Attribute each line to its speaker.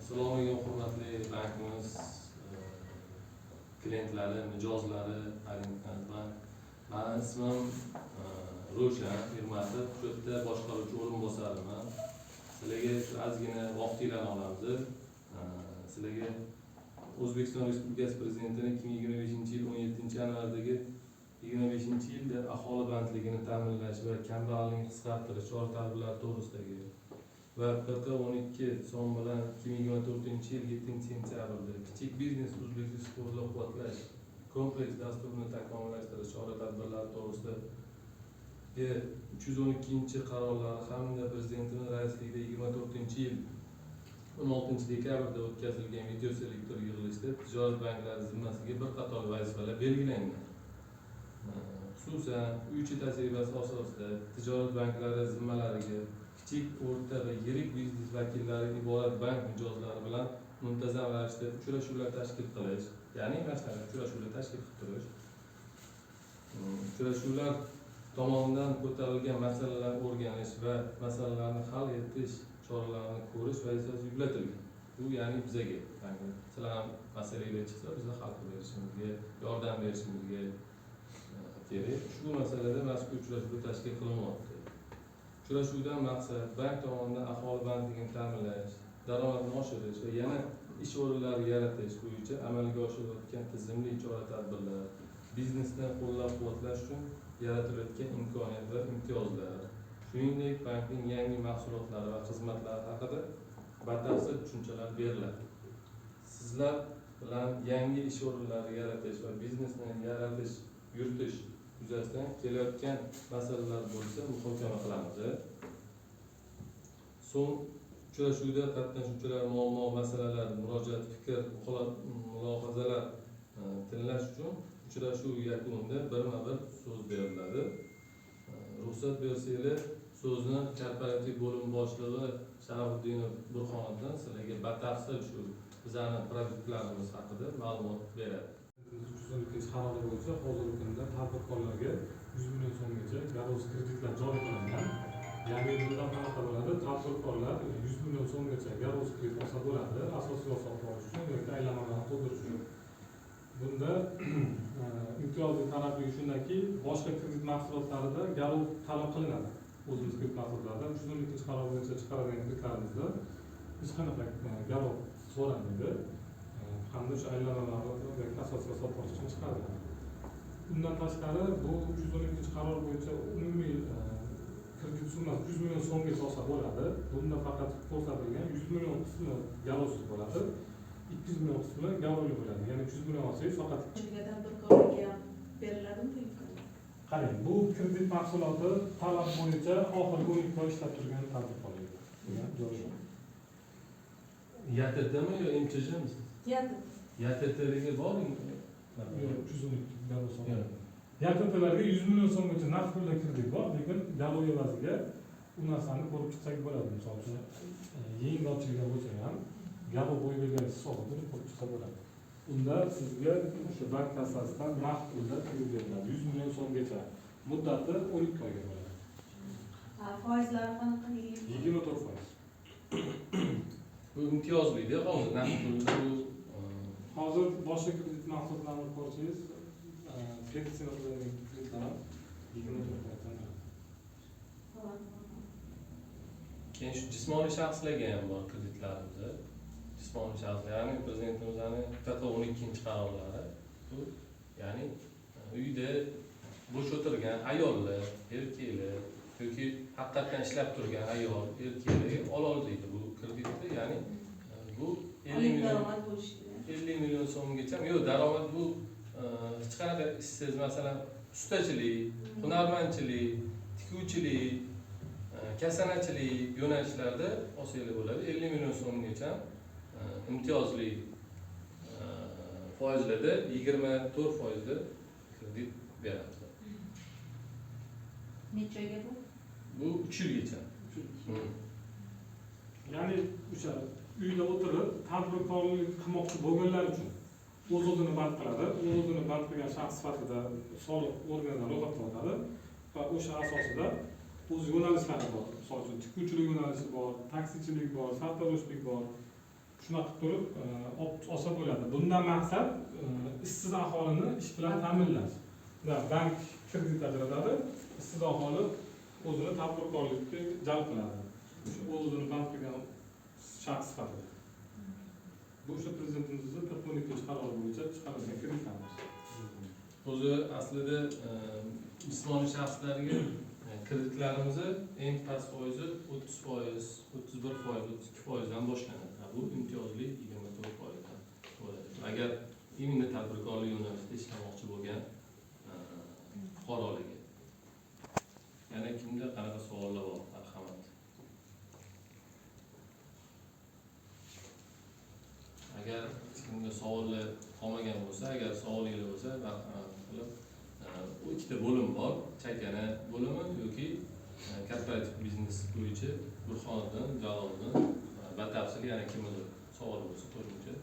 Speaker 1: Assalomu alaykum, hurmatli bankimiz klientlari, mijozlari, Bank. Mani ismim Ro'shan Ermatov, shu yerda boshqaruvchi o'rinbosariman. Sizlarga shu ozgina vaqtinglarni olamiz. Sizlarga O'zbekiston Respublikasi Prezidentining 2025-yil 17-yanvardagi 25-yilda aholi bandligini ta'minlash va kambag'allikni qisqartirish chora-tadbirlari to'g'risidagi va PQ 12 son bilan 2024-yil 7-sentyabrda kichik biznes uzluksiz qo'llab-quvvatlash kompleks dasturini takomillashtirish chora-tadbirlari to'g'risidagi 312-qarorlari hamda Prezidentimiz raisligida 24-yil 16 dekabrda o'tkazilgan videoselektor yig'ilishida tijorat banklari zimmasiga bir qator vazifalar belgilangan. Xususan, uy ichi tajribasi asosida tijorat banklari zimmalariga kichik, o'rta va yirik biznes vakillari iborat bank mijozlari bilan muntazam ravishda uchrashuvlar tashkil qilish, ya'ni mana shunaqa uchrashuvlar tashkil qilib turish, uchrashuvlar tomonidan ko'tarilgan masalalarni o'rganish va masalalarni hal etish choralarini ko'rish vazifasi yuklatilgan. Bu ya'ni bizaga, ya'ni sizlar ham masalanglar chiqsa, biza hal qilib berishimizga, yordam berishimizga kerak. Ushbu masalada mazkur uchrashuv tashkil qilinmoqda. Uchrashuvdan maqsad bank tomonidan aholi bandligini ta'minlash, daromadni oshirish va yana ish o'rinlari yaratish bo'yicha amalga oshirilayotgan tizimli chora-tadbirlar, biznesni qo'llab-quvvatlash uchun yaratilayotgan imkoniyat va imtiyozlar, shuningdek, bankning yangi mahsulotlari va xizmatlari haqida batafsil tushunchalar beriladi. Sizlar bilan yangi ish o'rinlari yaratish va biznesni yaratish, yuritish yuzasidan kelayotgan masalalar bo'lsa, muhokama qilamiz. So'ng uchrashuvda qatnashuvchilar muammo, masalalar, murojaat, fikr, mulohazalar tinglash uchun uchrashuv yakunida birma-bir so'z beriladi. Ruxsat bersanglar, so'zni korporativ bo'lim boshlig'i Sharofiddinov Burxoniddin sizlarga batafsil shu bizani produktlarimiz haqida ma'lumot beradi.
Speaker 2: 312 qarori bo'yicha hozirgi kunda tadbirkorlarga 100 million so'mgacha garovsiz kreditlar joriy qilingan. Ya'ni bundan qanaqa bo'ladi? Tadbirkorlar 100 million so'mgacha garovsiz kredit olsa bo'ladi, asosiy sotib olish uchun yoki aylanmalarni to'ldirish uchun. Bunda imtiyozli tarafligi shundaki, boshqa kredit mahsulotlarida garov talab qilinadi. O'zimiz kredit mahsulotlarida 312 qaror bo'yicha chiqaradigan kreditlarimizda hech qanaqa garov so'ramaydi. Hamda o'sha aylanmalarni yoki asosiy sotib olish uchun chiqariladi. Undan tashqari, bu 312 qaror bo'yicha umumiy kredit summasi 100 million so'mgacha olsa bo'ladi. Bunda faqat ko'rsatilgan 100 million qismi garovsiz bo'ladi, 200 million qismi garovli bo'ladi. Ya'ni 300 million olsangiz, faqat
Speaker 3: Shunga tadbirkorlarga ham beriladimi bu imkoniyat?
Speaker 2: Qarang, bu kredit mahsuloti talab bo'yicha oxirgi 12 oy ishlab turgan tadbirkorlarga degan joyi bor.
Speaker 1: ЯТТmi yo МЧЖmisiz?
Speaker 3: ЯТТ.
Speaker 1: ЯТТligi bormi?
Speaker 2: Yo'q, 312 garov so'm. ЯТТlarga 100 million so'mgacha naqd pulda kredit bor, lekin garov evaziga u narsani ko'rib chiqsak bo'ladi. Misol uchun, yangi ochilgan bo'lsa ham, garov qo'yib bergan hisobida uni ko'rib chiqsa bo'ladi. Unda sizga o'sha bank kassasidan naqd pulda kredit beriladi 100 million so'mgacha. Muddati 12 oyga bo'ladi.
Speaker 3: Ha, foizlari qanaqa?
Speaker 2: 24%.
Speaker 1: Bu imtiyozli-da hozir naqd pulda bu
Speaker 2: Hozir boshqa kredit mahsulotlarini ko'rsangiz, pensiya qilingan kreditlar ham 24%dan beradi.
Speaker 1: Keyin shu jismoniy shaxslarga ham bor kreditlarimiz. Jismoniy shaxslar, ya'ni prezidentimizni PQ 12-qarorlari bu, ya'ni uyda bo'sh o'tirgan ayollar, erkaklar yoki haqiqatdan ishlab turgan ayol, erkaklarga ola oladi bu kreditni, ya'ni bu 50
Speaker 3: Oylik
Speaker 1: million
Speaker 3: daromad bo'lishi kerak.
Speaker 1: 50 million so'mgacha yo'q, daromad bu hech qanaqa ishsiz, masalan, ustachilik, hunarmandchilik, tikuvchilik, kasanachilik yo'nalishlarida olsanglar bo'ladi. 50 million so'mgacha imtiyozli foizlarda, 24%da kredit beramiz.
Speaker 3: Necha oyga bu?
Speaker 1: Bu 3 yilgacha.
Speaker 2: Ya'ni o'sha uyda o'tirib tadbirkorlik qilmoqchi bo'lganlar uchun o'z o'zini band qiladi. O'z o'zini band qilgan shaxs sifatida soliq organidan ro'yxatdan o'tadi va o'sha asosida o'z yo'nalishlari bor. Misol uchun, tikuvchilik yo'nalishi bor, taksichilik bor, sartaroshlik bor. Shunaqa qilib turib olsa bo'ladi. Bundan maqsad ishsiz aholini ish bilan ta'minlash. Bank kredit ajratadi, ishsiz aholi o'zini tadbirkorlikka jalb qiladi. O'sha o'zini band qilgan shaxs sifatida. Bu o'sha prezidentimizning 42-qarori bo'yicha chiqarilgan kreditlarimiz.
Speaker 1: O'zi aslida jismoniy shaxslarga kreditlarimizni eng past foizi 30%, 31%, 32% dan boshlanadi. Bu imtiyozli 24% dan bo'ladi. Agar именно tadbirkorlik yo'nalishida ishlamoqchi bo'lgan fuqarolarga. Yana kimda qanaqa savollar bor? Marhamat. Agar kimda savollar qolmagan bo'lsa, agar savolingiz bo'lsa, marhamat qilib, u ikkita bo'lim bor, chakana bo'limi yoki korporativ biznes bo'yicha Burxoniddin, Jaloliddin batafsil yana kimnidir savoli bo'lsa qo'shimcha